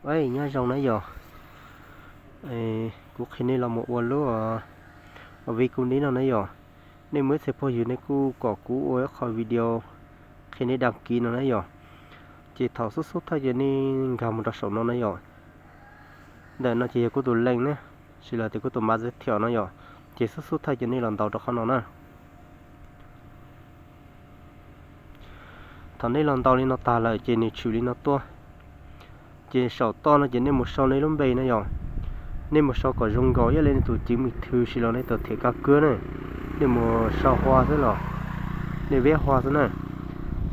Nyob zoo na yom, kuv qhia nej los mus ua lub video no na yom. Nej muaj ib txhia phooj ywg nej kuj kom kuv ua ib qho video qhia nej đăng ký no na yom. Ces thaum xub xub thawj ces nej nkag mus rau saum no na yom. Ntawm no ces yog kuv tus link na, tsis los tias kuv tus mã giới thiệu no yom. Ces xub xub thawj ces nej los ntaus rau qhov no na. Thaum nej los ntaus li no tag lawm ces nws tshwm li no tuaj. Ces saum toj no ces nej mus sau nej lub npe na yom. Nej mus sau kom zoo nkaus ib yam li nej tus chứng minh thư tsis los nej tus thẻ căn cước na. Nej mus sau hua xwb los, nej veb hua xwb na.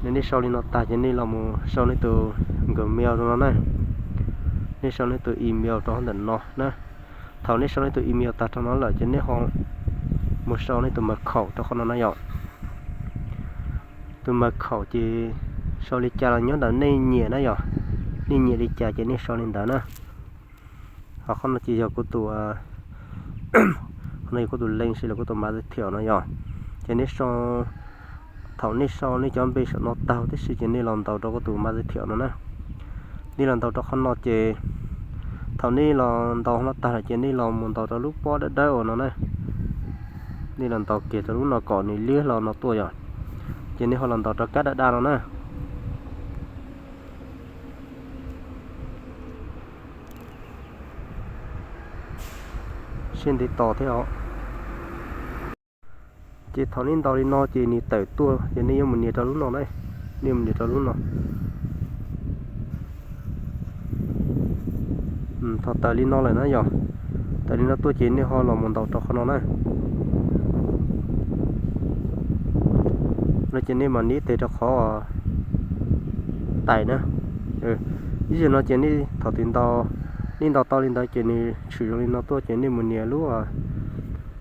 Nej sau li no tag ces nej los mus sau nej tus Gmail rau no na. Nej sau nej tus email rau ntawm no na. Thaum nej sau nej tus email tag rau no lawm ces nej ho mus sau nej tus mật khẩu rau qhov no na yom. Tus mật khẩu ces sau li cas los nyob ntawm nej nyiam na yom. Nej nyiam li cas ces nej sau li ntawd na. Ho qhov no ces yog kuv tus, qhov no yog kuv tus link tsis los kuv tus mã giới thiệu no yom. Ces nej sau, thaum nej sau nej cov npe saum no tag tib si ces nej los ntaus rau kuv tus mã giới thiệu no na. Nej los ntaus rau qhov no ces thaum nej los ntaus no tag lawm ces nej los mus ntaus rau lub pob dawb dawb uas no na. Nej los ntaus kiag rau lub no kom nws liab hlo no tuaj yom. Ces nej ho los ntaus rau kab daj daj no na. Siab ntev tos thiab os. Ces thaum nej ntaus li no ces nws tawm tuaj ces nej yuav mus nias rau lub no na. Nej mus nias rau lub no. Thaum tawm li no lawm na yom, tawm li no tuaj ces nej ho los mus ntaus rau qhov no na. No ces nej mam nias tes rau qhov tais na. Ib zaug no ces nej thaum twg ntaus, nej ntaus tau li ntawd ces nws tshwm zoo li no tuaj ces nej mus nias lub,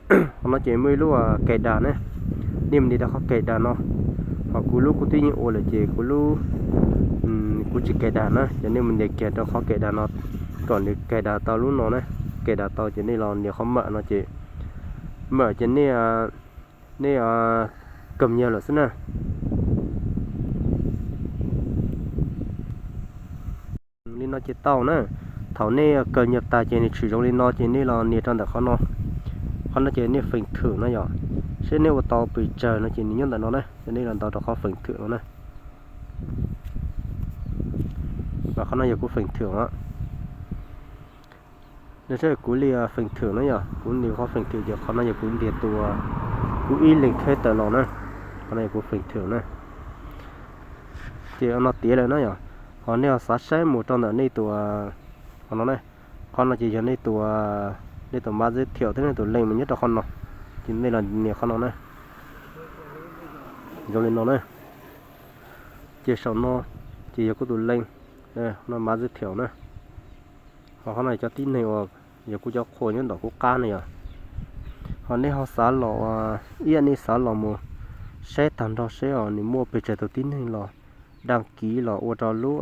qhov no ces muaj ib lub cài đặt na. Nej mus nias rau qhov cài đặt no. Ho kuv lub kuv twb yeej ua lawm ces kuv lub, kuv tsis cài đặt na, ces nej mus nias kiag rau qhov cài đặt no kom nws cài đặt tau lub no na. Cài đặt tau ces nej los nias qhov mở no ces mở ces nej, nej cập nhật lawm xwb na. Li no ces tau na. Thaum nej cập nhật tas ces nws tshwm zoo li no ces nej los nias rau ntawm qhov no. Qhov no ces nej phần thưởng no yom. Seb nej ua tau pes tsawg no ces nws nyob ntawm no na, ces nej los ntaus rau qhov phần thưởng no na. Qhov no yog kuv phần thưởng os. Nws saib kuv li phần thưởng na yom, kuv nias qhov phần thưởng ces qhov no yog kuv ntiag tus, kuv ib leeg khaib tawm los na. Qhov no yog kuv phần thưởng na. Ces no tiav lawm na yom. Ho nej ho xav saib mus rau ntawm nej tus, qhov no na. Qhov no ces yog nej tus, nej tus mã giới thiệu thiab nej tus link mus nyob rau qhov no. Ces nej los nias qhov no na. Zoo li no na. Ces saum no ces yog kuv tus link, no mã giới thiệu na. Ho qhov no cov tib neeg uas yog kuv cov qhua nyob ntawm kuv qab na yom. Ho nej ho xav los, ib yam nej xav los mus saib tag nrho seb os nws muaj pes tsawg tus tib neeg los đăng ký los ua rau lub,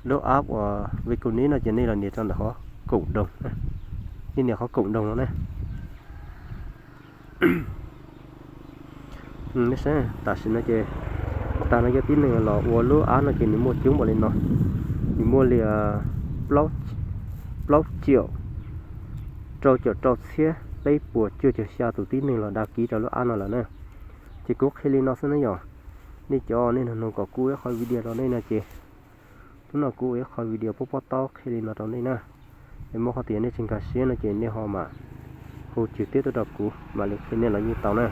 lub app uas Vikunis no ces nej los nias rau ntawm qhov cộng đồng, nej nias qhov cộng đồng no na. Tam sim no ces tag no cov tib neeg los ua lub app no ces nws muaj coob npaum li no. Nws muaj li plaub triệu rau caum rau txhiab peb puas cuaj caum xya tus tib neeg los đăng ký rau lub app no lawm na. Ces kuv qhia li no xwb na yom. Nej cov nej nug nug kom kuv ua ib qho video rau nej no ces hnub no kuv ua ib qho video pob pob taub qhia li no rau nej na. Es muaj qhov tias nej tsis nkag siab no ces nej ho mam hu trực tiếp tuaj rau kuv mam li qhia nej los yeej tau na.